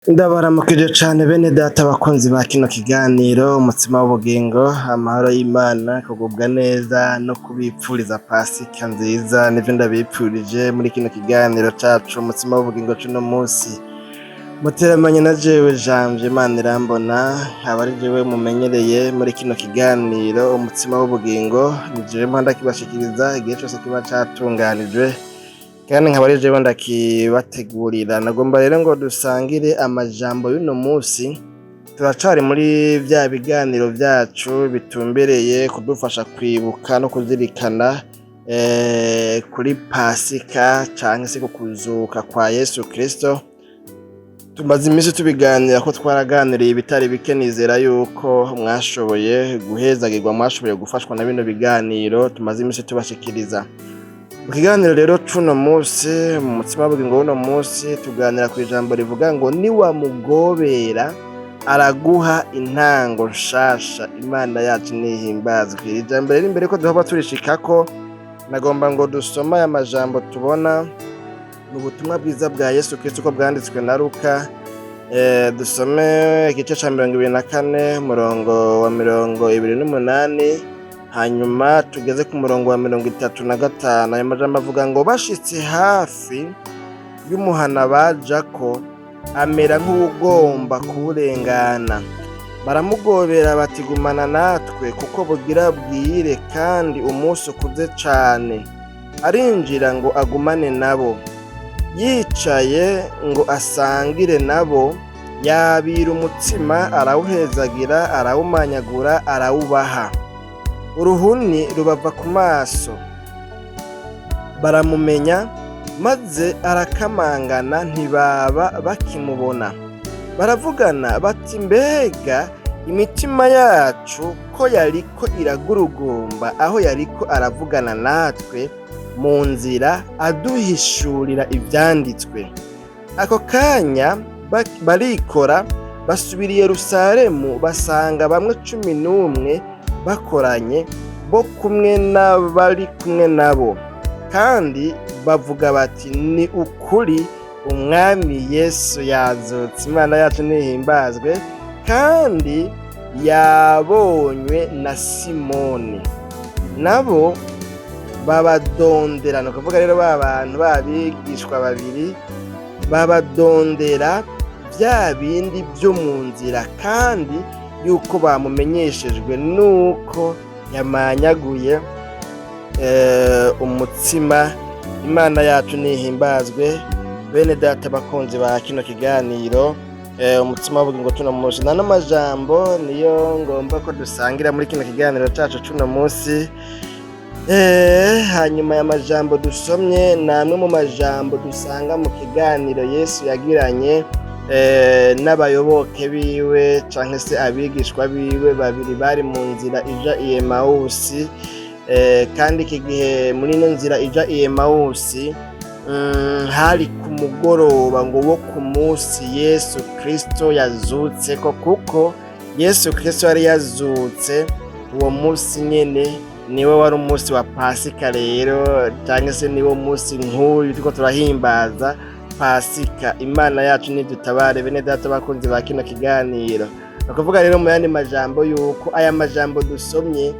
Ndabaramukije cane bene data bakunzi ba kino kiganiro umutsima w'ubugingo. Amahoro y'Imana, kugubwa neza no kubipfuriza Pasika nziza, nivyo ndabipfurije muri kino kiganiro cacu umutsima w'ubugingo c'uno musi. Muteramanye na jewe Janvier Manirambona, nkaba ari jewe mumenyereye muri kino kiganiro umutsima w'ubugingo. Ni jewe mpora ndakibashikiriza igihe cose kiba catunganijwe, kandi nkaba ari jewe ndakibategurira. Nagomba rero ngo dusangire amajambo y'uno musi. Turacari muri vya biganiro vyacu bitumbereye kudufasha kwibuka no kuzirikana kuri Pasika canke se ku kuzuka kwa Yesu Kristo. Tumaze imisi tubiganira ko twaraganiriye ibitari bike. Nizera yuko mwashoboye guhezagirwa, mwashoboye gufashwa na bino biganiro tumaze imisi tubashikiriza. Mu kiganiro rero c'uno musi, mu mutsima w'ubugingo w'uno musi, tuganira kw'ijambo rivuga ngo niwamugobera araguha intango nshasha. Imana yacu nihimbazwe. Iri jambo rero, imbere ko duhava turishikako, nagomba ngo dusome aya majambo tubona mu butumwa bwiza bwa Yesu Kristo uko bwanditswe na Luka. Dusome igice ca 24, umurongo wa 28, hanyuma tugeze ku murongo wa 35. Ayo majambo avuga ngo: "Bashitse hafi y'umuhana bajako, amera nk'uwugomba kuwurengana. Baramugobera bati: 'Gumana natwe, kuko bugira bwire kandi umunsi ukuze cane.' Arinjira ngo agumane nabo. Yicaye ngo asangire nabo, yabira umutsima, arawuhezagira, arawumanyagura, arawubaha. Uruhuni rubava ku maso, baramumenya. Maze arakamangana, ntibaba bakimubona. Baravugana bati: 'Mbega imitima yacu ko yariko iragurugumba aho yariko aravugana natwe mu nzira, aduhishurira ivyanditswe?' Ako kanya barikora, basubira i Yerusalemu, basanga bamwe 11 bakoranye, bo kumwe n'abari kumwe nabo, kandi bavuga bati: 'Ni ukuri, Umwami Yesu yazutse. Imana yacu nihimbazwe, kandi yabonywe na Simoni.' Nabo babadondera." Ni ukuvuga rero ba bantu b'abigishwa babiri babadondera vya bindi vyo mu nzira, kandi yuko bamumenyeshejwe nuko yamanyaguye umutsima. Imana yacu nihimbazwe. Bene data bakunzi ba kino kiganiro umutsima w'ubugingo tuno munsi, nano majambo niyo ngomba ko dusangira muri kino kiganiro cacu cuno munsi. Hanyuma ya majambo dusomye ni amwe mu majambo dusanga mu kiganiro Yesu yagiranye n'abayoboke biwe canke se abigishwa biwe babiri bari mu nzira ija i Emawusi. Kandi iki gihe muri ino nzira ija i Emawusi, hari ku mugoroba ngo wo ku munsi Yesu Kristo yazutseko, kuko Yesu Kristo yari yazutse uwo munsi nyene, niwe wari umunsi wa Pasika rero, canke se niwo munsi nk'uyu turiko turahimbaza Pasika. Imana yacu nidutabare. Bene data bakunzi ba kino kiganiro, ni ukuvuga rero mu yandi majambo yuko aya majambo dusomye,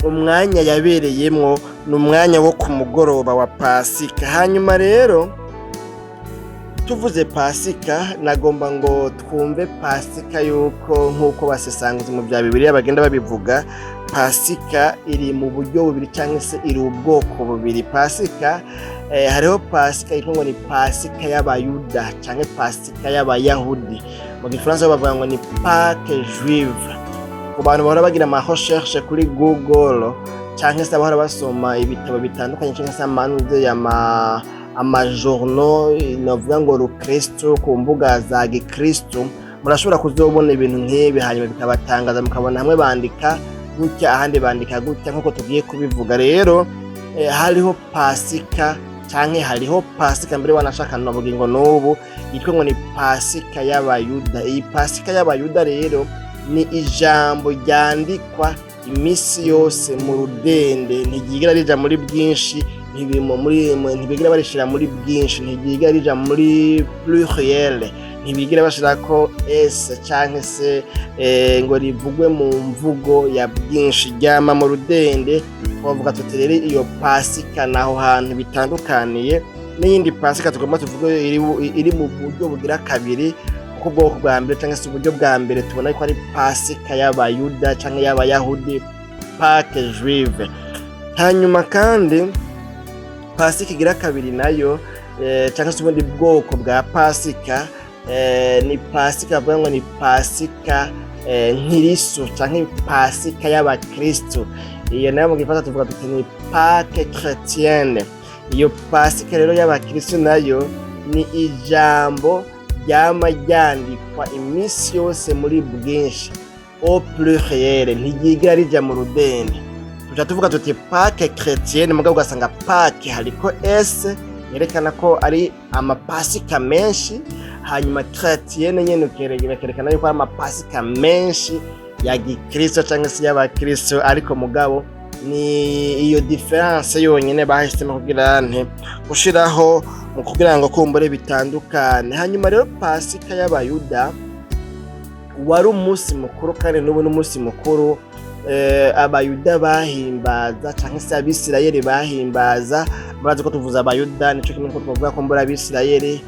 umwanya yabereyemwo ni umwanya wo ku mugoroba wa Pasika. Hanyuma rero tuvuze Pasika, nagomba ngo twumve Pasika yuko nk'uko basesanguzi mu bya Bibiliya bagenda babivuga, Pasika iri mu buryo bubiri cyangwa se iri ubwoko bubiri. Pasika, hariho Pasika yitwa ngo ni Pasika y'Abayuda cyangwa Pasika y'Abayahudi. Mu Gifaransa bavuga ngo ni Pâque juive. Ku bantu bahora bagira ama recherche kuri Google cyangwa se bahora basoma ibitabo bitandukanye cyangwa se amanuze ama amajournaux, navuga ngo rukristo, ku mbuga za gikristo, murashobora kuzobona ibintu nk'ibi, hanyuma bikabatangaza, mukabona hamwe bandika gutya, ahandi bandika gutya, nk'uko tugiye kubivuga. Rero hariho Pasika canke hariho Pasika mbere wanashaka navuga ngo n'ubu yitwa ngo ni Pasika y'Abayuda. Iyi Pasika y'Abayuda rero ni ijambo ryandikwa imisi yose mu rudende, ntiryigira rija muri bwinshi, ntibigera barishira muri bwinshi, ntiryigira rija muri pluriel. Ntibigira bashirako s canke se ngo rivugwe mu mvugo ya bwinshi, ryama mu rudende. Twavuga tuti rero iyo Pasika naho hantu bitandukaniye n'iyindi Pasika tugomba tuvuge iri mu buryo bugira kabiri, kuko ubwoko bwa mbere canke se uburyo bwa mbere tubona ko ari Pasika y'Abayuda canke y'Abayahudi, Pâque juive. Hanyuma kandi Pasika igira kabiri nayo, canke se ubundi bwoko bwa Pasika, ni Pasika bavuga ngo ni Pasika nkirisu canke Pasika y'Abakristu. Iyo nayo mu Gifaransa tuvuga tuti ni Pâque chrétienne. Iyo Pasika rero y'Abakristu nayo ni ijambo ryama ryandikwa iminsi yose muri bwinshi, au pluriel, ntiryigira rija mu rudende. Tuca tuvuga tuti Pâque chrétienne, mugabo ugasanga Pâque hariko s yerekana ko ari amapasika menshi, hanyuma chrétienne nyene bakerekana yuko ari amapasika menshi ya gikristo canke se y'Abakristo. Ariko mugabo ni iyo différence yonyene bahisemo kugira nte gushiraho mu kugira ngo kumbure bitandukane. Hanyuma rero Pasika y'Abayuda wari umunsi mukuru, kandi n'ubu n'umunsi mukuru Abayuda bahimbaza canke se Abisirayeli bahimbaza. Murazi ko tuvuze Abayuda nico kimwe nuko twovuga ko mbura Abisirayeli,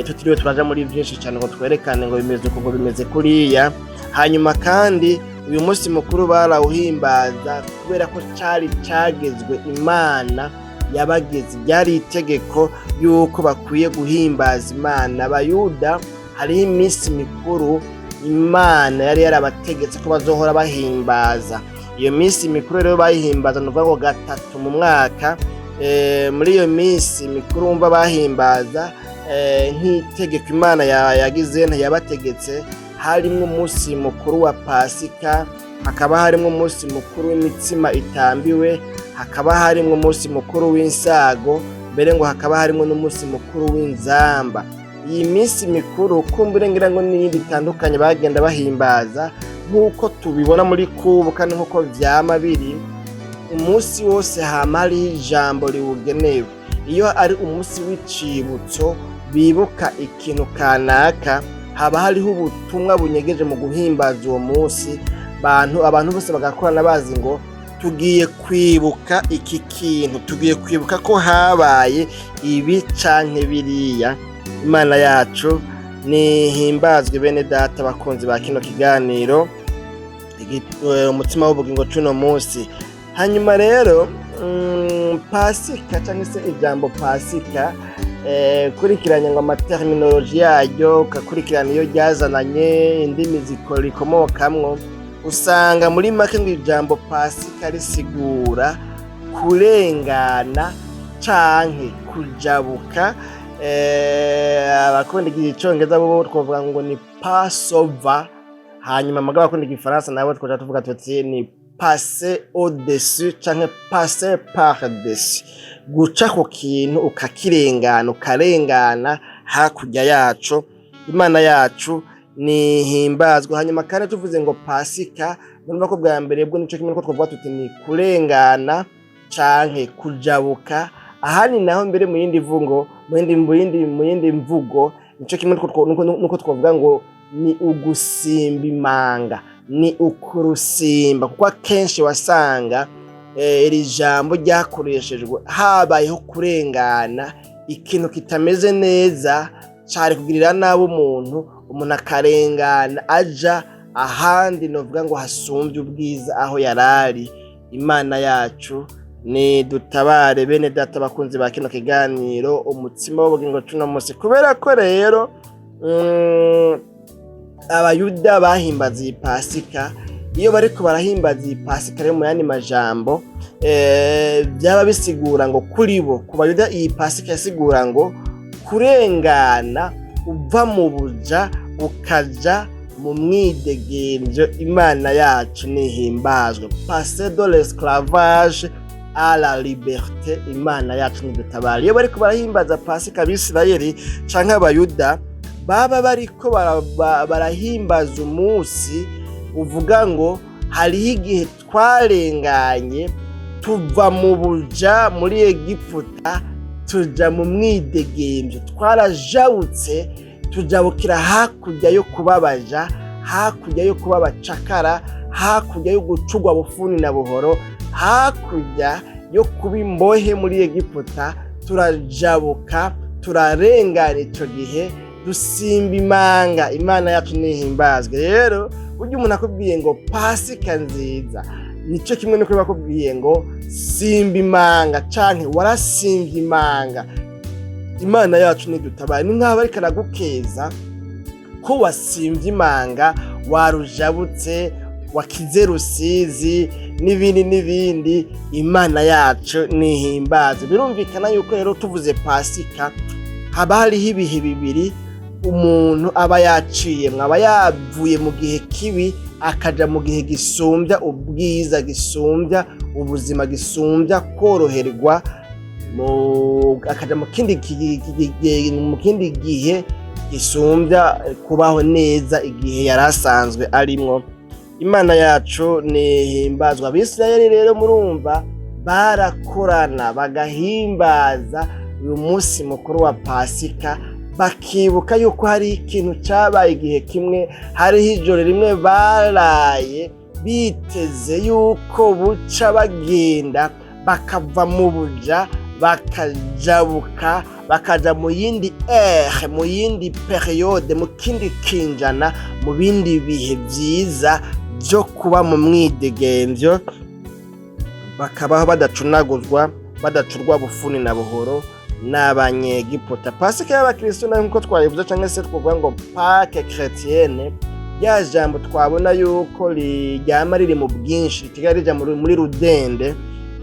tutiriwe turaja muri vyinshi cane ngo twerekane ngo bimeze uku, ngo bimeze kuriya. Hanyuma kandi uyu munsi mukuru barawuhimbaza kubera ko cari cagezwe Imana yabageze, ryari itegeko yuko bakwiye guhimbaza Imana. Abayuda hariho iminsi mikuru Imana yari yarabategetse ko bazohora bahimbaza. Iyo minsi mikuru rero bayihimbaza, ni ukuvuga ngo gatatu mu mwaka. Muri iyo minsi mikuru wumva bahimbaza nk'itegeko Imana yagize ntiyabategetse, harimwo umunsi mukuru wa Pasika, hakaba harimwo umunsi mukuru w'Imitsima Itambiwe, hakaba harimwo umunsi mukuru w'Insago, mbere ngo hakaba harimwo n'umunsi mukuru w'Inzamba. Iyi minsi mikuru kumbure ngira ngo n'iyindi itandukanye bagenda bahimbaza, nk'uko tubibona muri kubu kandi nk'uko vyama biri, umunsi wose hama hariho ijambo riwugenewe. Iyo ari umunsi w'icibutso bibuka ikintu kanaka, haba hariho ubutumwa bunyegeje mu guhimbaza uwo munsi. Abantu bose bagakorana bazi ngo tugiye kwibuka iki kintu, tugiye kwibuka ko habaye ibi canke biriya. Imana yacu nihimbazwe. Bene Data bakunzi ba kino kiganiro Umutima w'Ubugingo cuno munsi, hanyuma rero Pasika cyangwa se ijambo Pasika, kurikiranya ngo ama terminologie yaryo, ugakurikirana iyo ryazananye, indimi rikomokamwo, usanga muri make ngo ijambo Pasika risigura kurengana canke kujabuka. Abakunda Icongereza bo twovuga ngo ni Passover, hanyuma mugabo abakunda Igifaransa nabo twoca tuvuga tuti ni passer au dessus canke passer par dessus, guca ku kintu ukakirengana, ukarengana hakurya yaco. Imana yacu nihimbazwa. Hanyuma kandi tuvuze ngo Pasika, murumva ko bwa mbere bwo nico kimwe nuko twovuga tuti ni kurengana canke kujabuka. Ahandi naho mbere mu yindi mvugo, mu yindi mvugo, nico kimwe nuko twovuga ngo ni ugusimba imanga, ni ukurusimba, kuko akenshi wasanga iri jambo ryakoreshejwe habayeho kurengana ikintu kitameze neza cari kugirira nabi umuntu, umuntu akarengana aja ahandi novuga ngo hasumvye ubwiza aho yarari. Imana yacu ni dutabare. Bene Data bakunzi ba kino kiganiro Umutsima w'Ubugingo cuno musi, kubera ko rero Abayuda bahimbaza iyi Pasika, iyo bariko barahimbaza iyi Pasika rero, mu yandi majambo byaba bisigura ngo kuri bo, ku Bayuda, iyi Pasika yasigura ngo kurengana uva mu buja ukaja mu mwidegemvyo. Imana yacu nihimbazwe. Passer de l'esclavage à la liberté. Imana yacu nidutabara. Iyo bariko barahimbaza Pasika, Abisirayeli canke Abayuda baba bariko barahimbaza umunsi uvuga ngo hariho igihe twarenganye tuva mu buja muri Egiputa tuja mu mwidegemvyo, twarajabutse. Tujabukira hakurya yo kubabaja, hakurya yo kuba abacakara, hakurya yo gucugwa bufuni na buhoro, hakurya yo kuba imbohe muri Egiputa. Turajabuka, turarengana ico gihe, dusimba imanga. Imana yacu nihimbazwe. Rero burya umuntu akubwiye ngo "Pasika nziza", nico kimwe nuko bakubwiye ngo "Simba imanga" canke "Warasimvye imanga". Imana yacu nidutabaye. Ni nk'aho ariko aragukeza ko wasimvye imanga, warujabutse, wakize Rusizi n'ibindi n'ibindi. Imana yacu nihimbaze. Birumvikana yuko rero tuvuze Pasika haba hariho ibihe bibiri umuntu aba yaciyemwo: aba yavuye mu gihe kibi akaja mu gihe gisumbya ubwiza, gisumbya ubuzima, gisumbya koroherwa, akaja mu kindi gihe gisumbya kubaho neza igihe yari asanzwe arimwo. Imana yacu nihimbazwa. Abisirayeli rero murumva barakorana bagahimbaza uyu munsi mukuru wa Pasika, bakibuka yuko hari ikintu cyabaye igihe kimwe, hariho ijoro rimwe baraye biteze yuko buca bagenda bakava mu buja, bakajabuka, bakaja mu yindi ère, mu yindi période, mu kindi kinjana, mu bindi bihe vyiza vyo kuba mu mwidegemvyo, bakabaho badacunaguzwa, badacurwa bufuni na buhoro n'Abanyegiputa. Pasika y'abakristo nayo, nkuko twabivuze, canke se twovuga ngo Pâque chrétienne, rya jambo twabona yuko ryama riri mu bwinshi, ritigera rija muri rudende,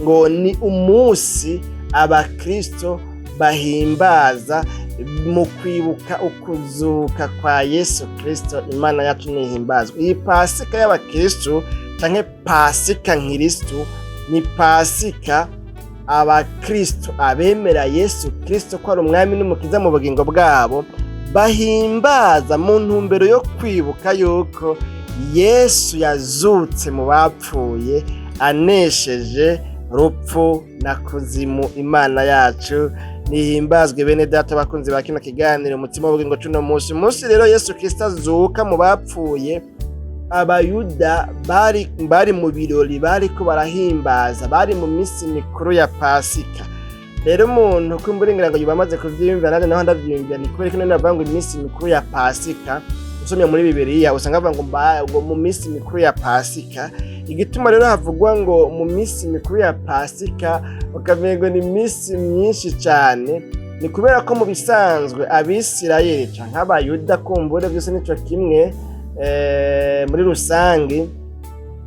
ngo ni umunsi abakristo bahimbaza mu kwibuka ukuzuka kwa Yesu Kristo. Imana yacu nihimbazwa. Iyi Pasika y'abakristo canke Pasika nkiristu ni Pasika abakristo, abemera Yesu Kristo ko ari umwami n'umukiza mu bugingo bwabo, bahimbaza mu ntumbero yo kwibuka yuko Yesu yazutse mu bapfuye, anesheje rupfu na kuzimu. Imana yacu nihimbazwe. Bene data bakunzi ba kino kiganiro Umutima w'Ubugingo cuno munsi, umunsi rero Yesu Kristo azuka mu bapfuye, Abayuda bari mu birori, bariko barahimbaza, bari mu minsi mikuru ya Pasika. Rero umuntu kumbura ngira ngo yoba amaze kuvyiyumvira, nanjye naho ndavyiyumvira, ni kubera ko none bavuga ngo iminsi mikuru ya Pasika? Usomye muri Bibiliya usanga bavuga ngo mu minsi mikuru ya Pasika. Igituma rero havugwa ngo mu minsi mikuru ya Pasika, ukamengo ni iminsi myinshi cane, ni kubera ko mu bisanzwe Abisirayeli canke Abayuda, kumbure vyose nico kimwe muri rusange,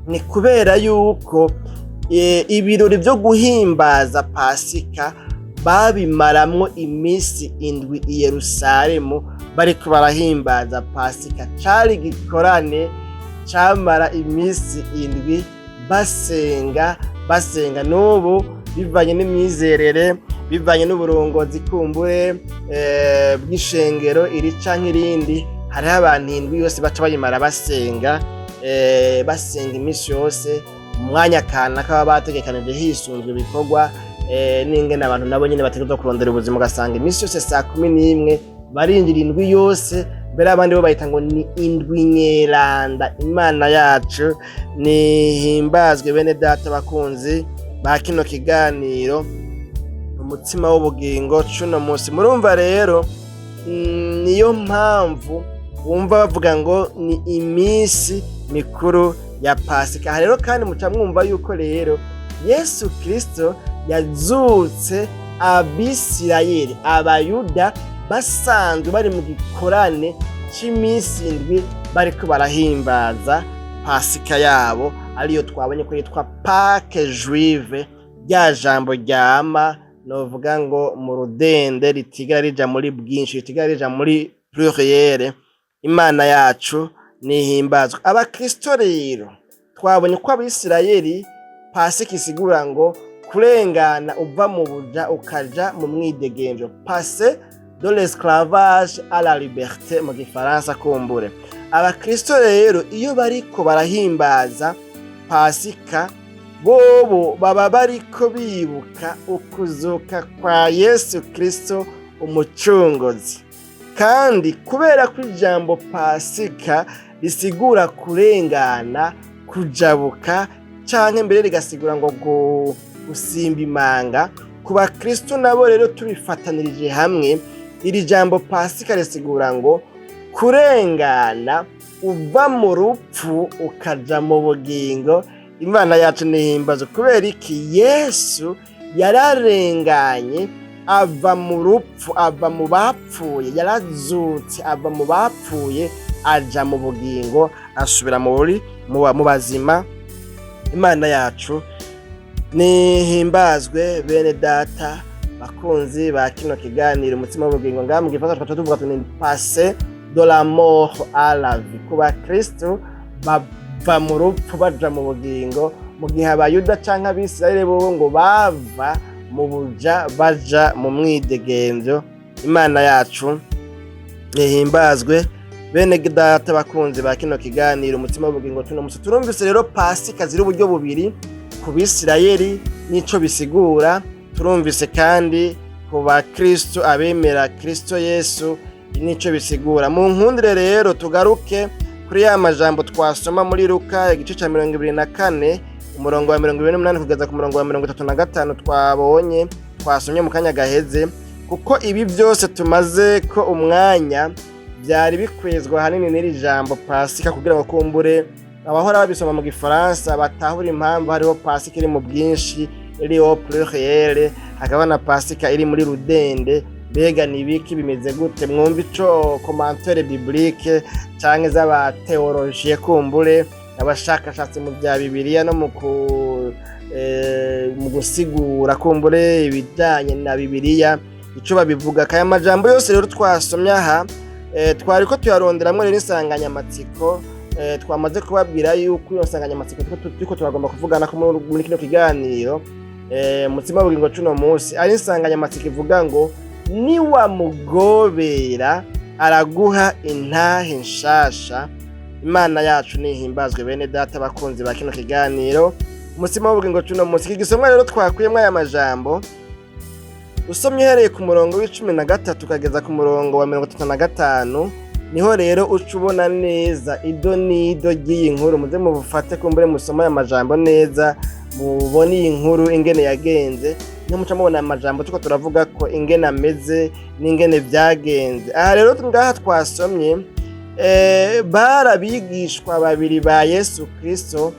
ni kubera yuko ibirori vyo guhimbaza Pasika babimaramwo iminsi 7 i Yerusalemu bariko barahimbaza Pasika. Cari igikorane camara iminsi 7 basenga, basenga. N'ubu bivanye n'imyizerere, bivanye n'uburongozi kumbure bw'ishengero iri canke irindi, hariho abantu indwi yose baca bayimara basenga, basenga iminsi yose mu mwanya kanaka baba bategekanije hisunzwe ibikorwa n'ingene abantu nabo nyene bategerezwa kurondera ubuzima. Ugasanga iminsi yose saa 11 barinjira, indwi yose. Mbere abandi bo bayita ngo ni indwi nyeranda. Imana yacu nihimbazwe. Bene data bakunzi ba kino kiganiro Umutsima w'Ubugingo cuno munsi, murumva rero niyo mpamvu wumva bavuga ngo ni iminsi mikuru ya Pasika. Aha rero kandi muca mwumva yuko rero Yesu Kristo yazutse Abisirayeli, Abayuda basanzwe bari mu gikorane c'iminsi 7 bariko barahimbaza Pasika yabo, ariyo twabonye ko yitwa Pâque juive, rya jambo ryama novuga ngo mu rudende, ritigera rija muri bwinshi, ritigera rija muri pluriel. Imana yacu nihimbazwe. Abakristo rero, twabonye ko Abisirayeli Pasika isigura ngo kurengana uva mu buja ukaja mu mwidegemvyo, passer de l'esclavage à la liberté mu gifaransa kumbure. Abakristo rero iyo bariko barahimbaza Pasika, bobo baba bariko bibuka ukuzuka kwa Yesu Kristo umucunguzi. Kandi kubera ko ijambo Pasika risigura kurengana, kujabuka, canke mbere rigasigura ngo gusimba imanga, ku bakristo nabo rero tubifatanirije hamwe, iri jambo Pasika risigura ngo kurengana uva mu rupfu ukaja mu bugingo. Imana yacu nihimbazo. Kubera iki? Yesu yararenganye ava mu rupfu, ava mu bapfuye, yarazutse ava mu bapfuye aja mu bugingo, asubira mu bazima. Imana yacu nihimbazwe. Bene data bakunzi ba kino kiganiro Umutsima w'Ubugingo, ngaha mu gifaransa tugaca tuvuga tuti "passer de la mort à la vie". Ku bakristo bava mu rupfu baja mu bugingo, mu gihe Abayuda canke Abisirayeli bobo ngo bava mu buja baja mu mwidegemvyo. Imana yacu nihimbazwe. Bene data bakunzi ba kino kiganiro Umutsima w'Ubugingo tuno musi, turumvise rero Pasika ziri uburyo bubiri ku Bisirayeli n'ico bisigura. Turumvise kandi ku bakristo, abemera Kristo Yesu, n'ico bisigura. Mu nkundire rero tugaruke kuri ya majambo twasoma muri Luka igice ca 24, umurongo wa 28 kugeza ku murongo wa 35, twabonye, twasomye mu kanya gaheze, kuko ibi byose tumaze ko umwanya byari bikwezwa ahanini n'iri jambo Pasika, kugira ngo kumbure abahora babisoma mu gifaransa batahura impamvu hariho Pasika iri mu bwinshi, iri au pluriel, hakaba na Pasika iri muri rudende. Mbega ni ibiki? Bimeze gute? Mwumva ico commentaire biblique canke z'abathéologiens, kumbure abashakashatsi mu bya Bibiliya no mu gusigura kumbure ibijanye na Bibiliya, ico babivuga. Kaya majambo yose rero twasomye aha, twariko tuyaronderamwo rero insanganyamatsiko. Twamaze kubabwira yuko iyo nsanganyamatsiko turiko turagomba kuvugana ko muri kino kiganiro Mutsima Bugingo cuno munsi ari insanganyamatsiko ivuga ngo "Niwamugobera araguha intahe nshasha". Imana yacu nihimbazwe. Bene data bakunzi ba kino kiganiro Umutsima w'Ubugingo cuno munsi, iki gisomwa rero twakuyemwo aya majambo, usomye uhereye ku murongo wa 13 ukageza ku murongo wa 35, niho rero uca ubona neza ido n'ido ry'iyi nkuru. Muze mubufate, kumbure musome aya majambo neza, mubone iyi nkuru ingene yagenze, niho muca mubona aya majambo turiko turavuga ko ingene ameze n'ingene vyagenze. Aha rero ngaha twasomye, bari abigishwa babiri ba Yesu Kristo,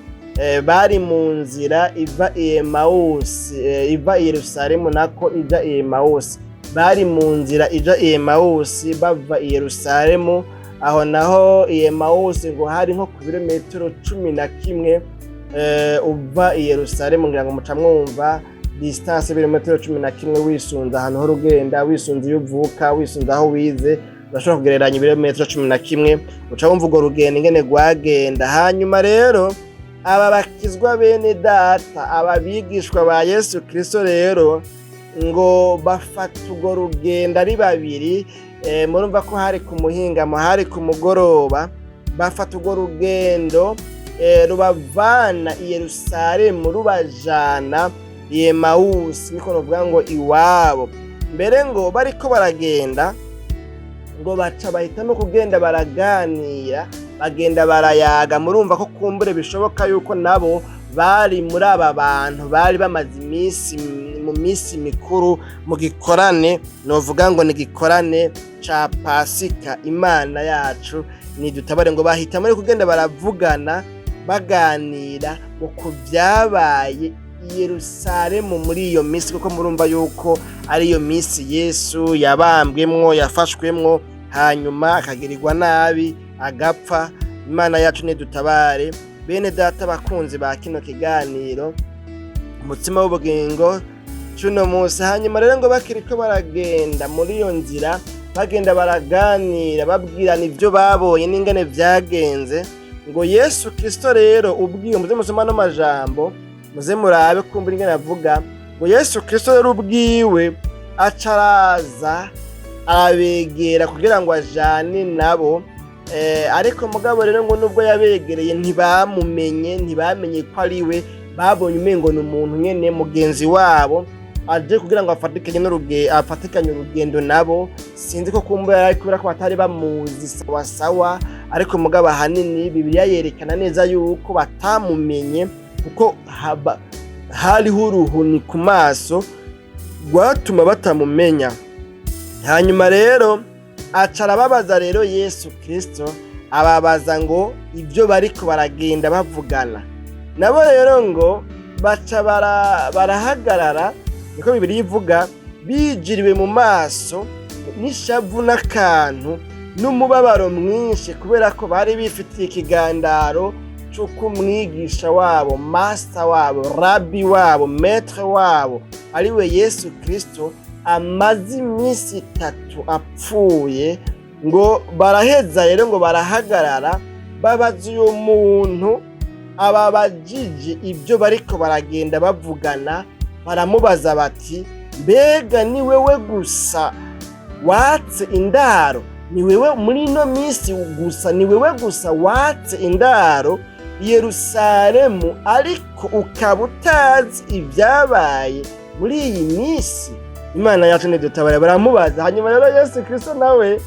bari mu nzira iva i Emawusi, iva i Yerusalemu nako ija i Emawusi. Bari mu nzira ija i Emawusi bava i Yerusalemu. Aho naho i Emawusi ngo hari nko ku birometero 11 uva i Yerusalemu. Ngira ngo muca mwumva distance y'ibirometero 11, wisunze ahantu hora ugenda, wisunze iyo uvuka, wisunze aho wize, urashobora kugereranya ibirometero 11, uca wumva urwo rugendo ingene rwagenda. Hanyuma rero aba bakizwa, bene data, aba bigishwa ba Yesu Kristo rero ngo bafata urwo rugendo ari babiri. Murumva ko hari ku muhingamo, hari ku mugoroba. Bafata urwo rugendo rubavana i Yerusalemu rubajana i Emawusi, niko novuga ngo iwabo. Mbere ngo bariko baragenda, ngo baca bahitamo kugenda baraganira, bagenda barayaga. Murumva ko kumbure bishoboka yuko nabo bari muri aba bantu bari bamaze iminsi mu minsi mikuru, mu gikorane, novuga ngo ni gikorane ca Pasika. Imana yacu nidutabare. Ngo bahitamo kugenda baravugana, baganira ngo ku vyabaye i Yerusalemu muri iyo minsi, kuko murumva yuko ari iyo minsi Yesu yabambwemwo, yafashwemwo, hanyuma akagirirwa nabi agapfa. Imana yacu nidutabare. Bene data bakunzi ba kino kiganiro Umutsima w'Ubugingo cuno munsi, hanyuma rero ngo bakiriko baragenda muri iyo nzira, bagenda baraganira, babwirana ivyo babonye n'ingene vyagenze, ngo Yesu Kristo rero ubwiwe, muze musoma no majambo, muze murabe kumbura ingene avuga, ngo Yesu Kristo rero ubwiwe aca araza arabegera kugira ngo ajane nabo. Ariko mugabo rero ngo nubwo yabegereye ntibamumenye, ntibamenye ko ari we. Babonye umengo ni umuntu nyene mugenzi wabo. Aje kugira ngo afatikanye afatikanye urugendo nabo. Sinzi ko kumbura yari kubera ko batari bamuzi sawa sawa, ariko mugabo ahanini Bibiliya yerekana neza yuko batamumenye, kuko hariho uruhuni ku maso rwatuma batamumenya. Hanyuma rero aca arababaza rero Yesu Kristo, ababaza ngo ibyo bariko baragenda bavugana nabo. Rero ngo baca barahagarara, niko Bibiliya ivuga, bijiriwe mu maso n'ishavu n'akantu n'umubabaro mwinshi, kubera ko bari bifitiye ikigandaro c'uko umwigisha wabo, master wabo, rabbi wabo, maître wabo, ariwe Yesu Kristo, amaze iminsi 3 apfuye. Ngo baraheza rero ngo barahagarara, babaza uyu muntu ababajije ibyo bariko baragenda bavugana. Baramubaza bati: "Mbega ni wewe gusa watse indaro? Ni wewe muri ino minsi gusa, ni wewe gusa watse indaro i Yerusalemu, ariko ukaba utazi ibyabaye muri iyi minsi?" Imana yacu ntidutabare. Baramubaza. Hanyuma rero Yesu Kristo nawe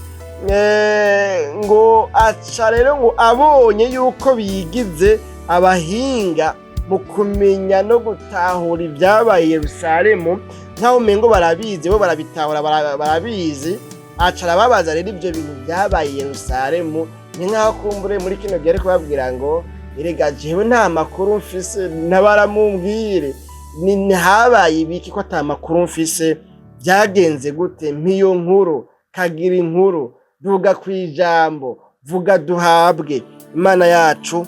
ngo aca rero ngo abonye yuko bigize abahinga mu kumenya no gutahura ibyabaye i Yerusalemu, nkaho umengo barabizi, bo barabitahura, barabizi, aca arababaza rero ibyo bintu byabaye i Yerusalemu. Ni nkaho kumbure muri kino gihe ari kubabwira ngo: "Erega jewe nta makuru mfise, ntabaramumbwire ni habaye ibiki, ko ata makuru mfise? Byagenze gute? Mpiyo nkuru, kagira inkuru, duga ku ijambo, vuga duhabwe." Imana yacu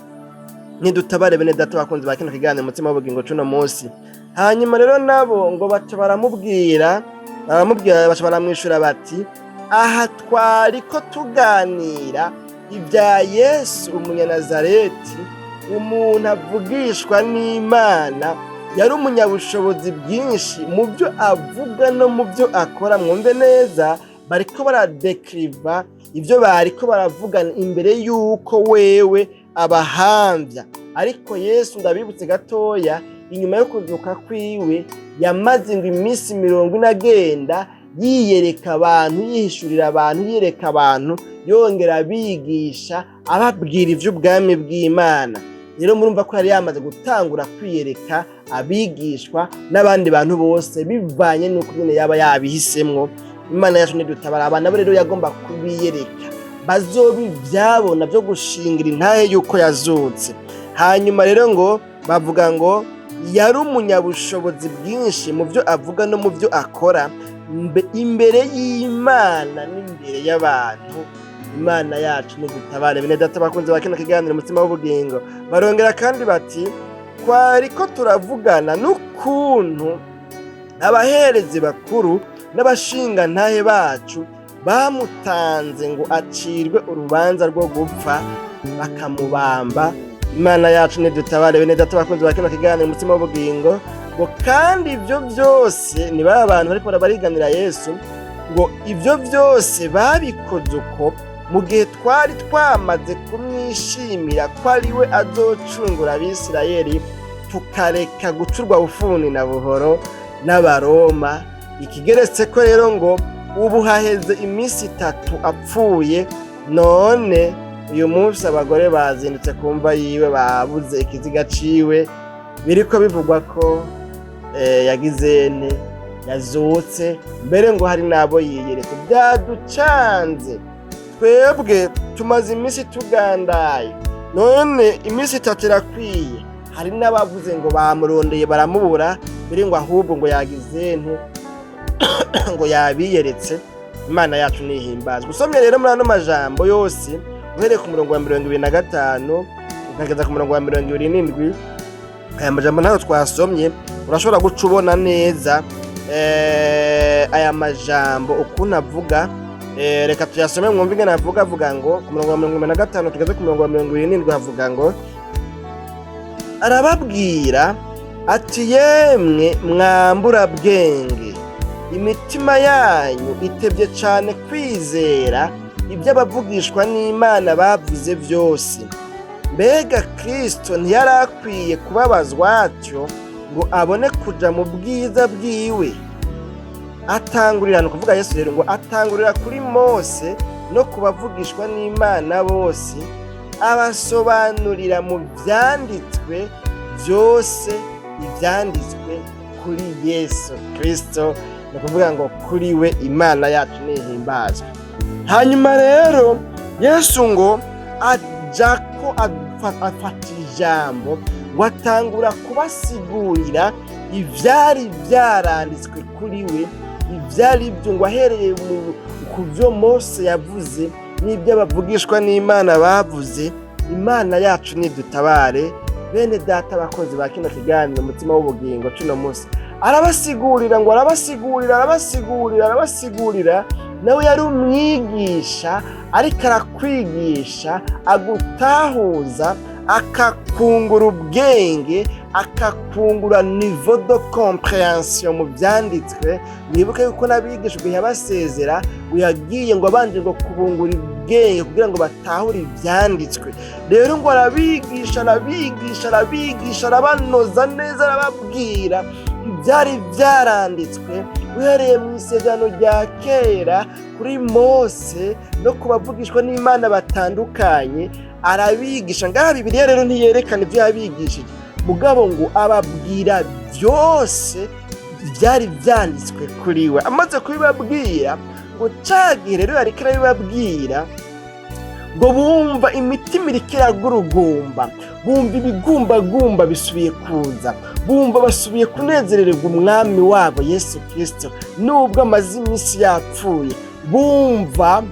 ntidutabare, bene data bakunzi ba kino kiganiro Umutima w'Ubugingo cuno munsi. Hanyuma rero nabo ngo baca baramubwira, baca baramwishura bati: "Aha twari ko tuganira ibya Yesu Umunyanazareti, umuntu avugishwa n'Imana, yari umunyabushobozi bwinshi mu byo avuga no mu byo akora." Mwumve neza, bariko baradekiriva ibyo bariko baravugana imbere y'uko wewe abahamvya. Ariko Yesu, ndabibutse gatoya, inyuma yo kuzuka kwiwe yamaze ngo iminsi 40 agenda yiyereka abantu, yihishurira abantu, yiyereka abantu, yongera abigisha, ababwira ivy'ubwami bw'Imana. Rero murumva ko yari yamaze gutangura kwiyereka abigishwa n'abandi bantu bose, bivanye n'uko nyene yaba yabihisemwo. Imana yacu ntidutabara. Abana bo rero yagomba kubiyereka, bazoba ivyabona vyo gushingira intahe yuko yazutse. Hanyuma rero ngo bavuga ngo yari umunyabushobozi bwinshi mu byo avuga no mu byo akora, imbere y'Imana n'imbere y'abantu. Imana yacu ntidutabare, bene data bakunze ba kino kiganiro Umutima w'Ubugingo. Barongera kandi bati: "Twari ko turavugana n'ukuntu abaherezi bakuru n'abashingantahe bacu bamutanze ngo acirwe urubanza rwo gupfa, bakamubamba." Imana yacu ntidutabare, bene data bakunze ba kino kiganiro Umutima w'Ubugingo. Ngo kandi ibyo byose ni ba bantu bariko bariganira Yesu, ngo ibyo byose babikoze uko mu gihe twari twamaze kumwishimira ko ari we azocungura Abisirayeli, tukareka gucurwa bufuni na buhoro n'Abaroma. Ikigeretse ko rero ngo ubu haheze iminsi 3 apfuye, none uyu munsi abagore bazindutse ku mva yiwe, babuze ikiziga ciwe. Biriko bivugwa ko yagize nte, yazutse, mbere ngo hari n'abo yiyeretse. Byaducanze twebwe, tumaze iminsi tugandaye, none iminsi 3 irakwiye. Hari n'abavuze ngo bamurondeye baramubura, mbere ngo ahubwo ngo yagize nte, ngo yabiyeretse. Imana yacu nihimbazwa. Usomye rero muri ano majambo yose, uhereye ku murongo wa 25 ukageza ku murongo wa 27, aya majambo ntayo twasomye, urashobora guca ubona neza aya majambo ukuntu avuga. Reka tuyasome mwumve ingene avuga. Avuga ngo ku murongo wa 25 tugeze ku murongo wa 27, havuga ngo: "Arababwira ati: 'Yemwe mwamburabwenge, imitima yanyu itebye cane kwizera ibyo abavugishwa n'Imana bavuze byose. Mbega Kristo ntiyari akwiye kubabazwa atyo, Ngo abone kuja mu bwiza bwiwe. Atangurira, ni ukuvuga Yesu rero, ngo atangurira kuri Mose no kubavugishwa n'Imana bose, abasobanurira mu vyanditswe byose ivyanditswe kuri Yesu Kristo. Ni ukuvuga ngo kuri we Imana yacu nihimbazwe. Hanyuma rero Yesu ngo aja ko afata ijambo, ngo atangura kubasigurira ivyari vyaranditswe kuri we, ivyari byo, ngo ahereye ku byo Mose yavuze n'ibyo abavugishwa n'Imana bavuze. Imana yacu nidutabare. Bene data, abakozi ba kino kiganiro Umutima w'Ubugingo cuno munsi, arabasigurira, ngo arabasigurira, arabasigurira, arabasigurira. Nawe yari umwigisha, ariko arakwigisha, agutahuza, akakungura ubwenge, akakungura niveau de compréhension mu byanditswe. Mwibuke yuko n'abigishwa yabasezera ngo yagiye ngo abanje ngo kubungura ubwenge kugira ngo batahure ibyanditswe. Rero ngo arabigisha, arabigisha, arabigisha, arabanoza neza, arababwira ibyari byaranditswe uhereye mu Isezerano rya Kera kuri Mose no ku bavugishwa n'Imana batandukanye. Arabigisha ngaha. Bibiliya rero ntiyerekana ibyo yabigishije, mugabo ngo ababwira byose byari byanditswe kuri we. Amaze kubibabwira, ngo cagihe rero yariko arabibabwira, ngo bumva imitima iriko iragurugumba, bumva ibigumbagumba bisubiye kuza, bumva basubiye kunezerererwa umwami wabo Yesu Kirisito, nubwo amaze iminsi yapfuye. Bumva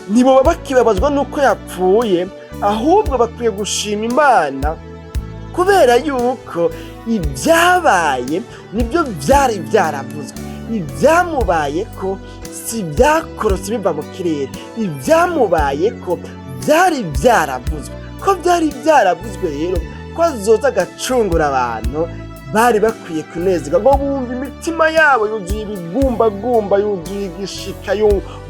ntiboba bakibabazwa n'uko yapfuye, ahubwo bakwiye gushima Imana kubera yuko ibyabaye nibyo byari byaravuzwe. Ibyamubaye ko si ibyakorotse biva mu kirere, ibyamubaye ko byari byaravuzwe. Ko byari byaravuzwe rero ko azoza agacungura abantu, bari bakwiye kunezerwa. Ngo bumva imitima yabo yuzuye ibigumbagumba, yuzuye igishika,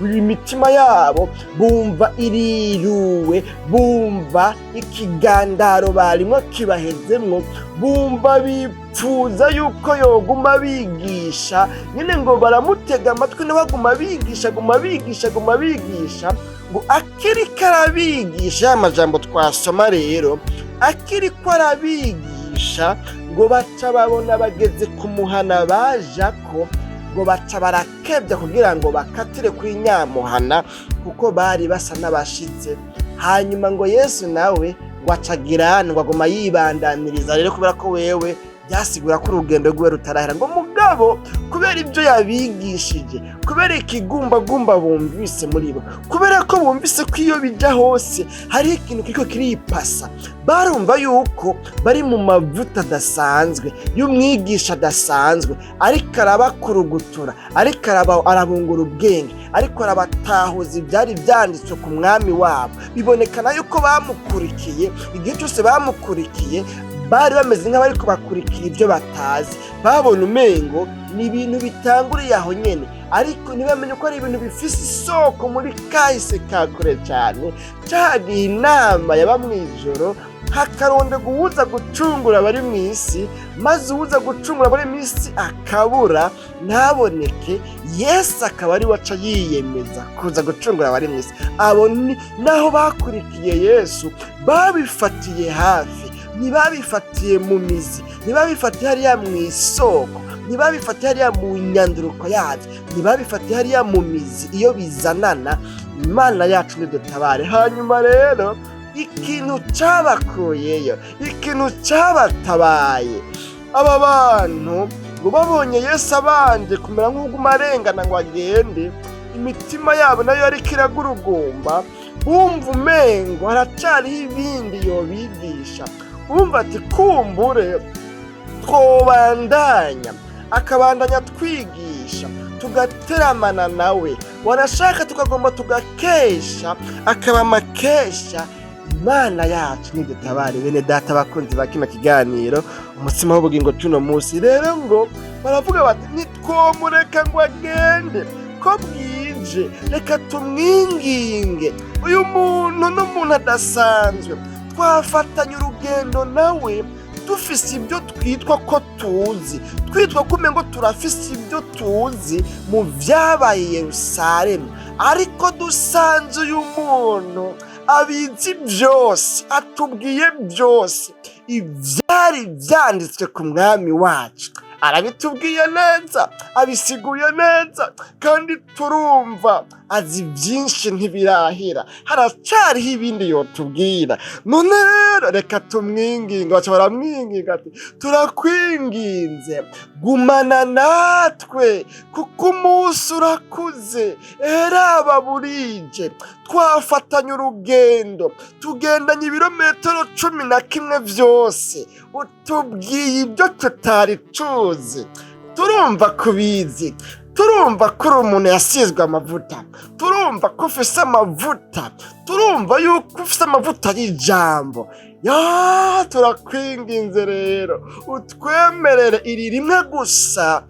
imitima yabo bumva iriruwe, bumva ikigandaro barimwo kibahezemwo, bumva bipfuza yuko yoguma bigisha nyine. Ngo baramutega amatwi, nawe aguma bigisha, aguma bigisha, aguma bigisha. Ngo akiriko arabigisha ya majambo twasoma rero, akiriko arabigisha, ngo baca babona bageze ku muhana baja ko. Ngo baca barakebya kugira ngo bakatire kuri nyamuhana, kuko bari basa n'abashitse. Hanyuma ngo Yesu nawe ngo acagira ngo aguma yibandaniriza rero, kubera ko wewe byasigura ko urugendo rwiwe rutarahera. Ngo mugabo kubera ibyo yabigishije, kubera ikigumbagumba bumvise muri bo, kubera ko bumvise ko iyo bijya hose hariho ikintu kiriko kiripasa, barumva yuko bari mu mavuta adasanzwe y'umwigisha adasanzwe, ariko arabakurugutura, ariko arabungura ubwenge, ariko arabatahuza ibyari byanditswe ku mwami wabo. Bibonekana yuko bamukurikiye. Igihe cyose bamukurikiye, bari bameze nk'abariko bakurikira ibyo batazi. Babona umengo ni ibintu bitanguriye aho nyene, ariko ntibamenye ko ari ibintu bifise isoko muri kahise ka kure cyane, cagiye inama yaba mw'ijoro, hakarondegwa uwuza gucungura abari mu isi, maze uwuza gucungura abari mu isi akabura, ntaboneke. Yesu akaba ari we aca yiyemeza kuza gucungura abari mu isi. Abo ni naho bakurikiye Yesu babifatiye hafi, ntibabifatiye mu mizi, ntibabifatiye hariya mu isoko, ntibabifatiye hariya mu nyanduruko yabyo, ntibabifatiye hariya mu mizi iyo bizanana. Imana yacu nidutabare. Hanyuma rero ikintu cabakuyeyo, ikintu cabatabaye aba bantu, ngo babonye Yesu abanje kumera nk'uguma arengana ngo agende, imitima yabo nayo yariko iragurugumba, bumva umengo haracariho ibindi yobigisha. Bumva ati: "Kumbure twobandanya, akabandanya twigisha, tugateramana nawe, wanashaka tukagomba tugakesha, akaba amakesha." Imana yacu nidutabare. Bene data, abakunzi ba kino kiganiro Umutsima w'Ubugingo cuno munsi rero, ngo baravuga bati: "Ntitwomureka ngo agende ko bwije, reka tumwinginge. Uyu muntu n'umuntu adasanzwe, twafatanye urugendo nawe." Dufise ibyo twitwa ko tuzi, twitwa ko umengo turafise ibyo tuzi mu vyabaye i Yerusalemu, ariko dusanze uyu muntu abizi byose, atubwiye byose ivyari vyanditswe ku mwami wacu, arabitubwiye neza, abisiguye neza, kandi turumva azi byinshi, ntibirahera, haracariho ibindi yotubwira. None rero reka tumwinginga. Baca baramwinginga ati: "Turakwinginze, gumana natwe kuko umunsi urakuze, eraba burije, twafatanye urugendo, tugendanye ibirometero 11 vyose, utubwiye ibyo tutari tuzi. Turumva kubizi, turumva ko uri umuntu yasizwe amavuta, turumva ko ufise amavuta, turumva yuko ufise amavuta y'ijambo. Ya, turakwinginze rero utwemerere iri rimwe gusa,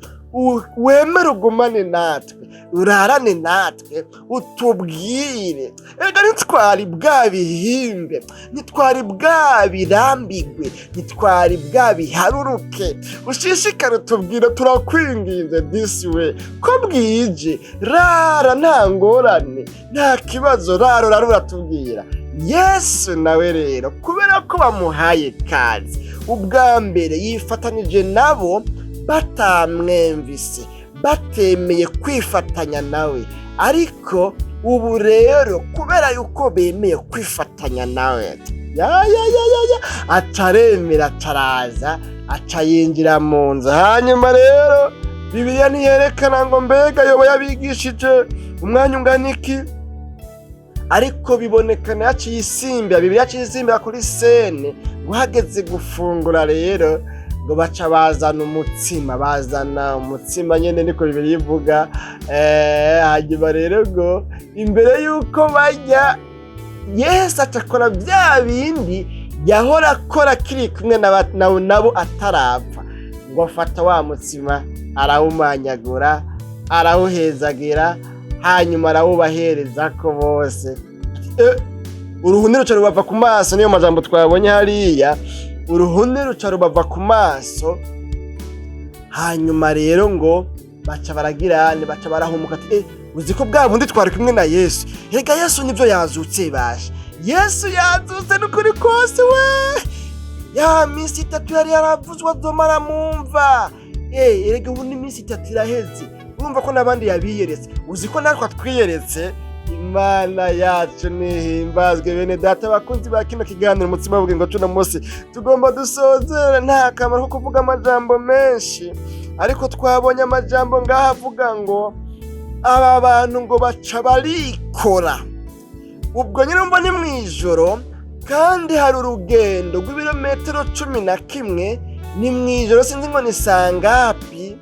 wemere ugumane natwe, urarane natwe, utubwire. Ega ntitwari bwabihimbe, ntitwari bwabirambigwe, ntitwari bwabiharuruke. Ushishikare utubwire, turakwinginze disi we, ko bwije, rara, nta ngorane, nta kibazo, rara, urara uratubwira." Yesu nawe rero, kubera ko bamuhaye kazi, ubwa mbere yifatanije nabo batamwemvise, batemeye kwifatanya nawe, ariko ubu rero kubera yuko bemeye kwifatanya nawe, ya ya ya ya ya, acaremera, acaraza, aca yinjira mu nzu. Hanyuma rero Bibiliya ntiyerekana ngo mbega yoba yabigishije umwanya ungana iki, ariko bibonekana yaciye isimbira, Bibiliya yaciye isimbira kuri scène ngo hageze gufungura rero, ngo baca bazana umutsima, bazana umutsima nyene, niko Bibiliya ivuga. Hanyuma rero ngo imbere y'uko barya, Yesu aca akora bya bindi yahora akora akiri kumwe nabo atarapfa, ngo afata wa mutsima, arawumanyagura, arawuhezagira, hanyuma arawubahereza ko bose. Uruhuni ruca rubava ku maso. Niyo majambo twabonye hariya, uruhuni ruca rubava ku maso. Hanyuma rero ngo baca baragira, baca barahumuka ati: "Uzi ko bwa bundi twari kumwe na Yesu? Rega Yesu nibyo, yazutse bashe, Yesu yazutse n'ukuri kose we! Ya minsi 3 yari yaravuzwe azomara mumva, erega ubu ni iminsi 3 iraheze." Urumva ko n'abandi yabiyeretse, uzi ko natwe twiyeretse. Imana yacu nihimbazwe. Bene data bakunzi ba kino kiganiro Umutsima w'Ubugingo cuno munsi, tugomba dusozere. Nta kamaro ko kuvuga amajambo menshi, ariko twabonye amajambo ngaho avuga ngo aba bantu ngo baca barikora. Ubwo nyine umva ni mu ijoro, kandi hari urugendo rw'ibirometero 11, ni mu ijoro, sinzi ngo ni sangapi.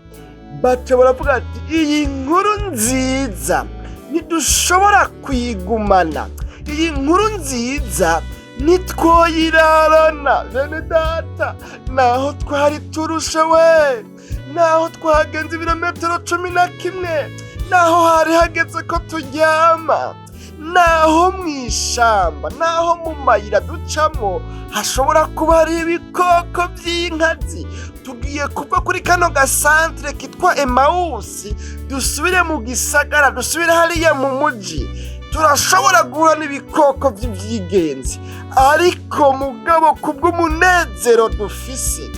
Baca baravuga ati: "Iyi nkuru nziza ntidushobora kuyigumana, iyi nkuru nziza ntitwoyirarana. Bene data, naho twari turushe we, naho twagenze ibirometero 11, naho hari hageze ko turyama, naho mu ishamba, naho mu mayira ducamo hashobora kuba hari ibikoko by'inkazi, tugiye kuva kuri kano gasantere kitwa Emawusi, dusubire mu gisagara, dusubire hariya mu muji, turashobora guhura n'ibikoko by'ibyigenzi, ariko mugabo kubw'umunezero dufise,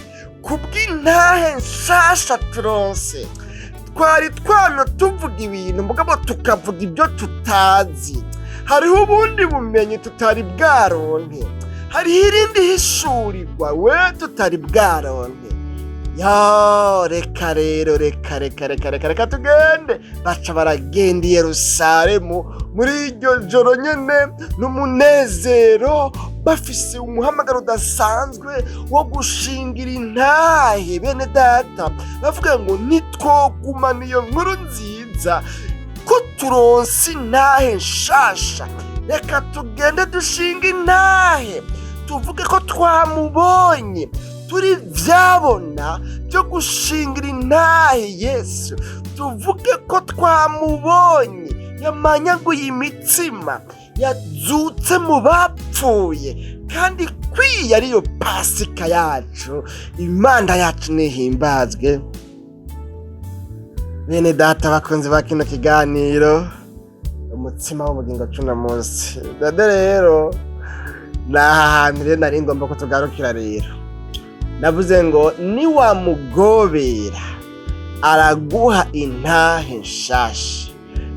kubw'intahe nshasha turonse, twari twano tuvuga ibintu, mugabo tukavuga ibyo tutazi. Hariho ubundi bumenyi tutari bwaronke, hariho irindi hishurirwa we tutari bwaronke. Ya, reka rero, reka reka reka reka reka tugende." Baca baragenda i Yerusalemu muri iryo joro nyene n'umunezero, bafise umuhamagaro udasanzwe wo gushingira intahe bene data, bavuga ngo ntitwogumana iyo nkuru nziza, ko turonse intahe nshasha, reka tugende dushinga intahe, tuvuge ko twamubonye, turi vyabona byo gushingira intahe Yesu, tuvuge ko twamubonye yamanyaguye imitsima, yazutse mu bapfuye. Kandi kwiya ariyo Pasika yacu, Imana yacu nihimbazwe. Bene data bakunzi ba kino kiganiro Umutsima w'Ubugingo cuno munsi, dade rero ni aha hantu rero nari ngomba ko tugarukira. Rero navuze ngo niwamugobera araguha intahe nshasha,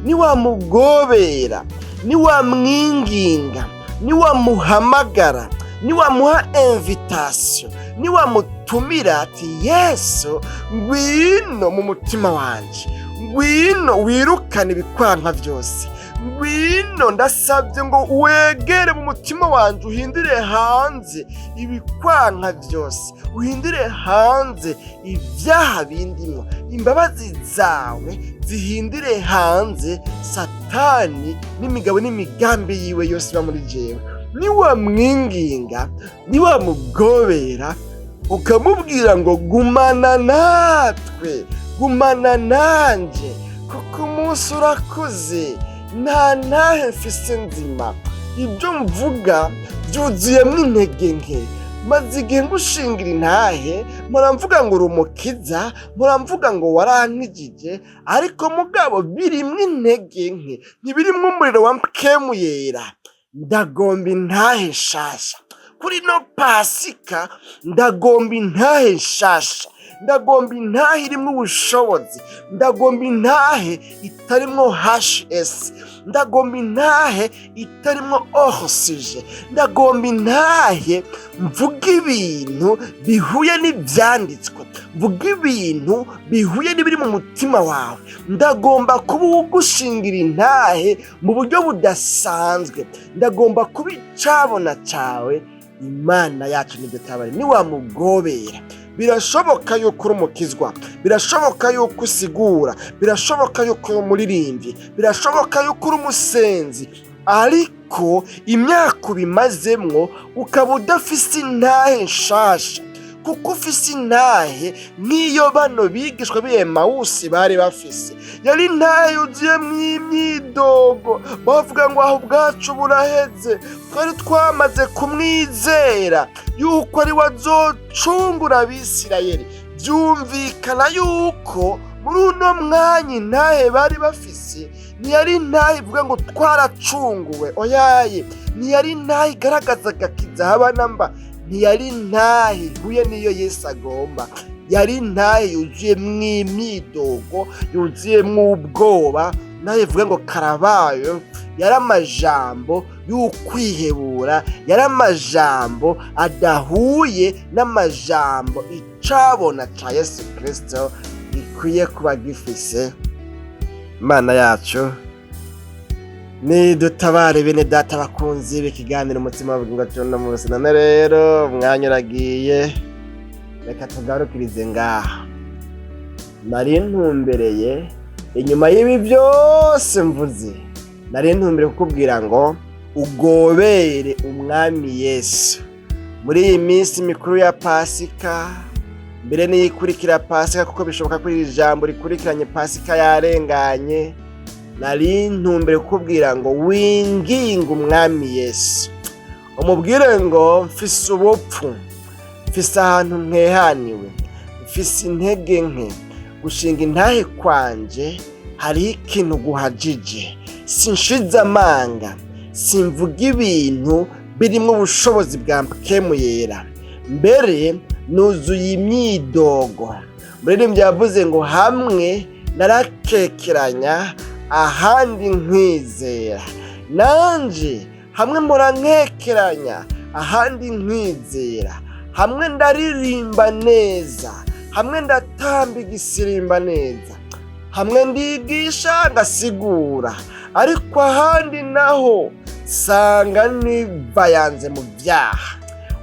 niwamugobera, niwamwinginga, niwamuhamagara, niwamuha invitation, niwamutumira ati: "Yesu, ngwino mu mutima wanje, ngwino wirukane ibikwanka byose, ngwino, ndasabye ngo wegere mu mutima wanje, uhindure hanze ibikwanka byose, uhindure hanze ibyaha bindimwo, imbabazi zawe zihindure hanze Satani n'imigabo n'imigambi yiwe yose iba muri jewe." Niwamwinginga, niwamugobera, ukamubwira ngo: "Gumana natwe, gumana nanje, kuko umunsi urakuze, nta ntahe mfise nzima, ibyo mvuga byuzuyemo intege nke. Maze igihe ngushingira intahe, mpora ngo uri umukiza, mpora mvuga ngo warankijije, ariko mugabo birimwo intege nke, ntibirimwo umuriro wa Mpwemu Yera. Ndagomba intahe nshasha kuri no Pasika, ndagomba intahe nshasha, ndagomba intahe irimwo ubushobozi, ndagomba intahe itarimwo hs, ndagomba intahe itarimwo oxygène, ndagomba intahe mvuga ibintu bihuye n'ibyanditswe, mvuga ibintu bihuye n'ibiri mu mutima wawe. Ndagomba kuba uwugushingira intahe mu buryo budasanzwe, ndagomba kuba icabona cawe." Imana yacu ntidutabare. Niwamugobera, birashoboka yuko uri umukizwa, birashoboka yuko usigura, birashoboka yuko uri umuririmbyi, birashoboka yuko uri umusenzi, ariko imyaka ubimazemwo ukaba udafise intahe nshasha, kuko ufise intahe nk'iyo bano bigishwa b'i Emawusi bari bafise. Yari intahe yuzuyemwo imyidogo, bavuga ngo: "Aho ubwacu buraheze, twari twamaze kumwizera yuko ari we azocungura Abisirayeli." Byumvikana yuko muri uno mwanya intahe bari bafise ntiyari intahe ivuga ngo twaracunguwe, oyaye, ntiyari intahe igaragaza agakiza haba namba, ntiyari intahe ihuye n'iyo Yesu agomba. Yari intahe yuzuyemwo imyidogo, yuzuyemwo ubwoba, nayo ivuga ngo karabayo. Yari amajambo y'ukwihebura, yari amajambo adahuye n'amajambo icabona ca Yesu Kristo gikwiye kuba gifise. Imana yacu nidutabare. Bene data bakunzi b'ikiganiro Umutima w'Ubugingo cy'uno munsi, none rero umwanya uragiye, reka tugarukirize ngaha. Nari ntumbereye inyuma y'ibi byose mvuze, nari ntumbereye kukubwira ngo ugobere Umwami Yesu muri iyi minsi mikuru ya Pasika, mbere n'iyikurikira Pasika, kuko bishoboka ko iri jambo rikurikiranye Pasika yarenganye. Nari ntumbere kukubwira ngo winginge Umwami Yesu, umubwire ngo: "Mfise ubupfu, mfise ahantu nkehaniwe, mfise intege nke, gushinga intahe kwanje hariho ikintu guhajije, sinshize amanga, simvuga ibintu birimwo ubushobozi bwa Mpwemu Yera, mbere nuzuye imyidogo." Muririmbyi yavuze ngo: "Hamwe narakekeranya, ahandi nkizera." Nanje hamwe mpora nkekeranya, ahandi nkizera. Hamwe ndaririmba neza, hamwe ndatamba igisirimba neza, hamwe ndigisha ngasigura, ariko ahandi naho sanga nivayanze mu byaha.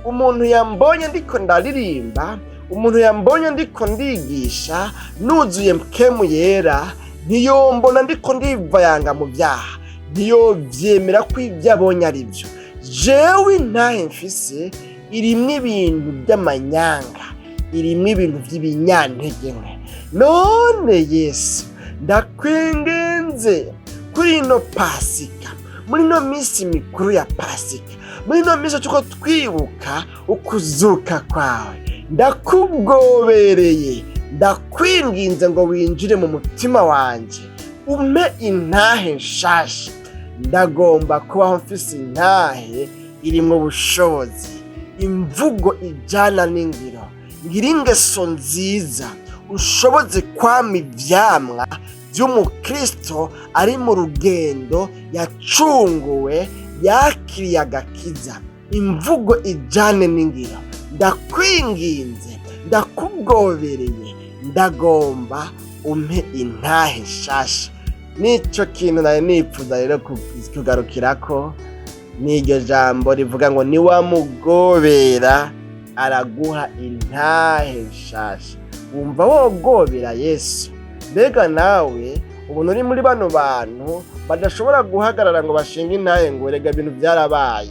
Umuntu yambonye ndiko ndaririmba, umuntu yambonye ndiko ndigisha nuzuye Mpwemu Yera, ntiyombona ndiko ndivayanga mu byaha, ntiyovyemera ko ibyo abonye ari byo. Jewe intahe mfise irimwo ibintu by'amanyanga, irimwo ibintu by'ibinyantege nke. None Yesu, ndakwinginze kuri ino Pasika, muri ino minsi mikuru ya Pasika." Muri ino minsi tuko twibuka ukuzuka kwawe, ndakugobereye, ndakwinginze ngo winjire mu mutima wanje, umpe intahe nshasha. Ndagomba kubaho mfise intahe irimwo ubushobozi, imvugo ijana n'ingiro, ngira ingeso nziza, ushoboze kwama ivyamwa vy'umukristo ari mu rugendo, yacunguwe, yakiriye agakiza, imvugo ijane n'ingiro. Ndakwinginze, ndakugobereye, ndagomba umpe intahe nshasha. Nico kintu nari nipfuza rero kugarukirako, n'iryo jambo rivuga ngo niwamugobera araguha intahe nshasha. Wumva wogobera Yesu? Mbega nawe ubona uri muri bano bantu badashobora guhagarara ngo bashinge intahe ngo rega ibintu byarabaye?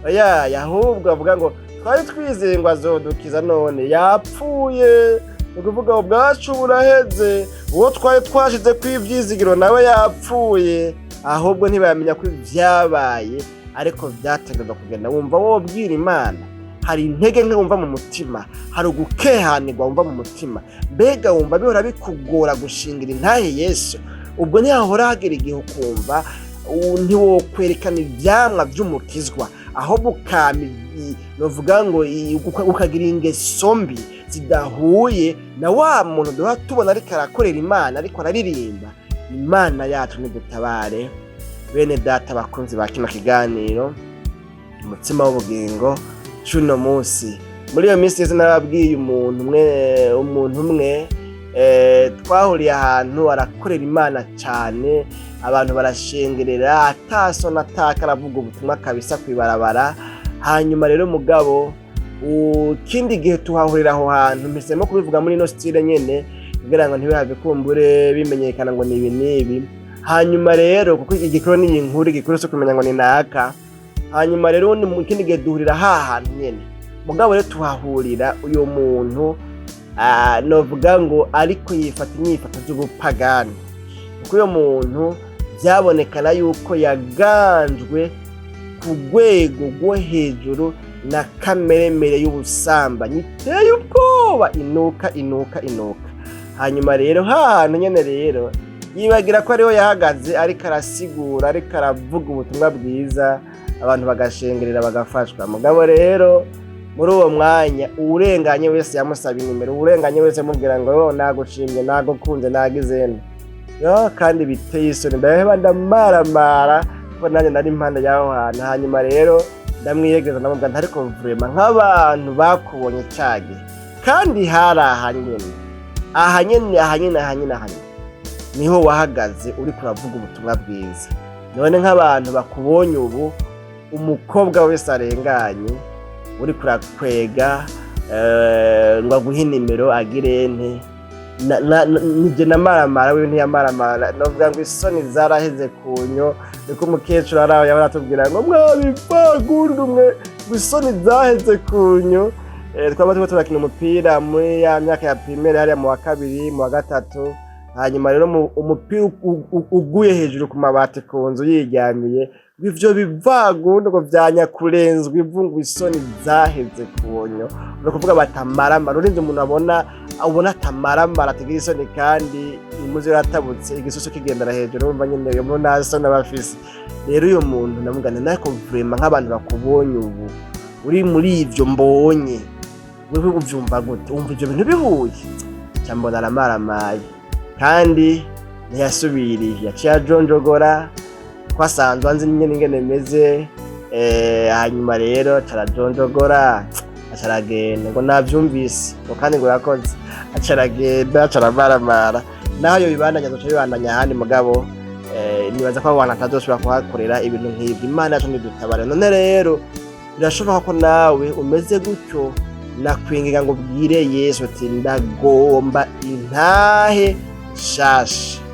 Oya, ahubwo bavuga ngo twari twizeye ngo azodukiza, none yapfuye. Ni ukuvuga ubwacu buraheze, uwo twari twashize ko ivyizigiro nawe yapfuye. Ahubwo ntibamenya ko ibyabaye ariko byategerezwa kugenda. Wumva wobwira Imana? Hari intege nke wumva mu mutima? Hari ugukehanirwa wumva mu mutima? Mbega wumva bihora bikugora gushingira intahe Yesu? Ubwo ntihahora hagera igihe ukumva ntiwokwerekana ivyamwa vy'umukizwa, ahubwo ukama novuga ngo ukagira ingeso mbi zidahuye na wa muntu duhora tubona ariko arakorera Imana, ariko araririmba? Imana yacu nidutabare. Bene data bakunzi ba kino kiganiro Umutsima w'Ubugingo c'uno munsi, muri iyo minsi yose narabwiye umuntu umwe twahuriye ahantu arakorera Imana cane, abantu barashengerera, atasona ataka, aravuga ubutumwa kabisa kw'ibarabara. Hanyuma rero mugabo ikindi gihe tuhahurira aho hantu, mpisemo kubivuga muri ino style nyene kugira ngo ntibihave kumbure bimenyekana ngo ni ibi n'ibi. Hanyuma rero kuko igikuru ni inkuru, igikuru si kumenya ngo ni naka. Hanyuma rero ubundi mu kindi gihe duhurira ha hantu nyene, mugabo rero tuhahurira uyu muntu novuga ngo ariko yifata inyifato z'ubupagani, kuko uyo muntu byabonekana yuko yaganjwe ku rwego rwo hejuru na kameremere y'ubusambanyi iteye ubwoba, inuka, inuka, inuka. Hanyuma rero hantu nyene rero yibagira ko ariho yahagaze ariko arasigura, ariko aravuga ubutumwa bwiza, abantu bagashengerera, bagafashwa. Mugabo rero muri uwo mwanya uwurenganye wese yamusaba inimero, uwurenganye wese yamubwira ngo "Oh, nagushimye, nagukunze, nagizene yo." Kandi biteye isoni, ndaheba ndamaramara kuko nanjye nari impande y'aho hantu. Hanyuma rero ndamwiyegereza, ndamubwira nti: "Ariko vraiment nk'abantu bakubonye cagihe, kandi hari aha nyene, aha nyene, aha nyene, aha nyene, aha nyene niho wahagaze uriko uravuga ubutumwa bwiza. None nk'abantu bakubonye ubu, umukobwa wese arenganye uriko urakwega ngo aguhe inimero, agire nte?" Nije namaramara, wewe ntiyamaramara. Novuga ngo isoni zaraheze kunyo. Niko umukecuru araho yahora atubwira ngo mwabivagundu mwe, ngo isoni zaheze kunyo. Twaba turiko turakina umupira muri ya myaka ya primaire, hariya mu wa kabiri, mu wa gatatu. Hanyuma rero umupira uguye hejuru ku mabati ku nzu yiryamiye, ngo ivyo bivagundu ngo vyanyakurenzwa ivu, ngo isoni zaheze kunyo. Ni ukuvuga batamaramara, urinze umuntu abona ubona atamaramara, atagira isoni, kandi impuzu yaratabutse, igisusu kigendera hejuru, urumva nyene uyo muntu nta soni aba afise. Rero uyo muntu ndamubwira nti: "Ariko vraiment nk'abantu bakubonye ubu uri muri ivyo mbonye, wewe uvyumva gute? Wumva ivyo bintu bihuye?" Ca mbona aramaramaye kandi ntiyasubiriye, yaciye ajonjogora. Twasanzwe anzi nyene ingene meze. Hanyuma rero carajonjogora, acaragenda ngo navyumvise, ngo kandi ngo urakoze, acaragenda, acaramaramara. Naho yo bibandanya, azoca bibandanya ahandi. Mugabo nibaza ko abo bantu atazosubira kuhakorera ibintu nk'ivyo. Imana yacu ntidutabare. None rero birashoboka ko nawe umeze gutyo. Nakwinginga ngo ubwire Yesu ati: "Ndagomba intahe nshasha."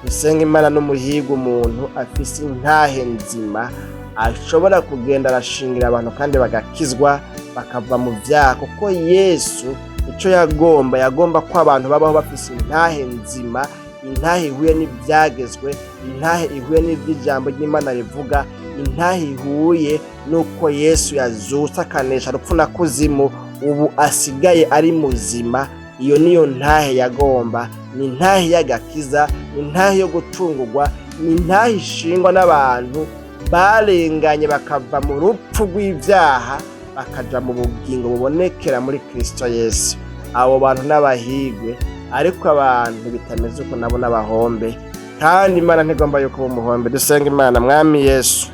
Dusenga Imana n'umuhigo umuntu afise intahe nzima ashobora kugenda arashingira abantu kandi bagakizwa, bakava mu vyaha, kuko Yesu ico yagomba, yagomba ko abantu babaho bafise intahe nzima. Intahe ihuye n'ibyagezwe, intahe ihuye n'iby'ijambo ry'Imana rivuga, intahe ihuye n'uko Yesu yazutse akanesha rupfu na kuzimu, ubu asigaye ari muzima. Iyo niyo ntahe yagomba. Ni intahe y'agakiza, ni intahe yo gucungurwa, ni intahe ishingwa n'abantu barenganye bakava mu rupfu rw'ibyaha bakaja mu bugingo bubonekera muri Kristo Yesu. Abo bantu n'abahigwe, ariko abantu bitameze uko nabo n'abahombe, kandi Imana ntigomba yuko umuhombe. Dusenga Imana. Mwami Yesu,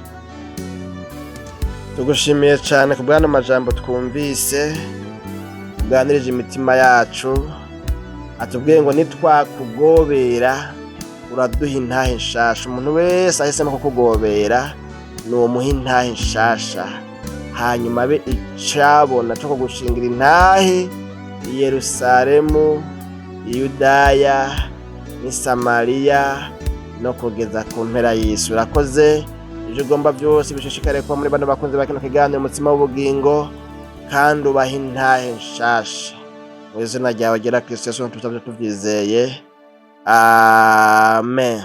tugushimiye cyane ku bw'ano majambo twumvise tuganirije imitima yacu, atubwiye ngo nitwakugobera uraduha intahe nshasha. Umuntu wese ahisemo kukugobera ni umuha intahe nshasha, hanyuma abe icabona co kugushingira intahe i Yerusalemu, i Yudaya n'i Samariya no kugeza ku mpera y'isi. Urakoze. Ivyo ugomba byose bishishikare kuba muri bano bakunzi ba kino kiganiro Umutsima w'Ubugingo, kandi ubahe intahe nshasha. Mu izina ryawe ryera Kristo Yesu tubisabye tuvyizeye, amen.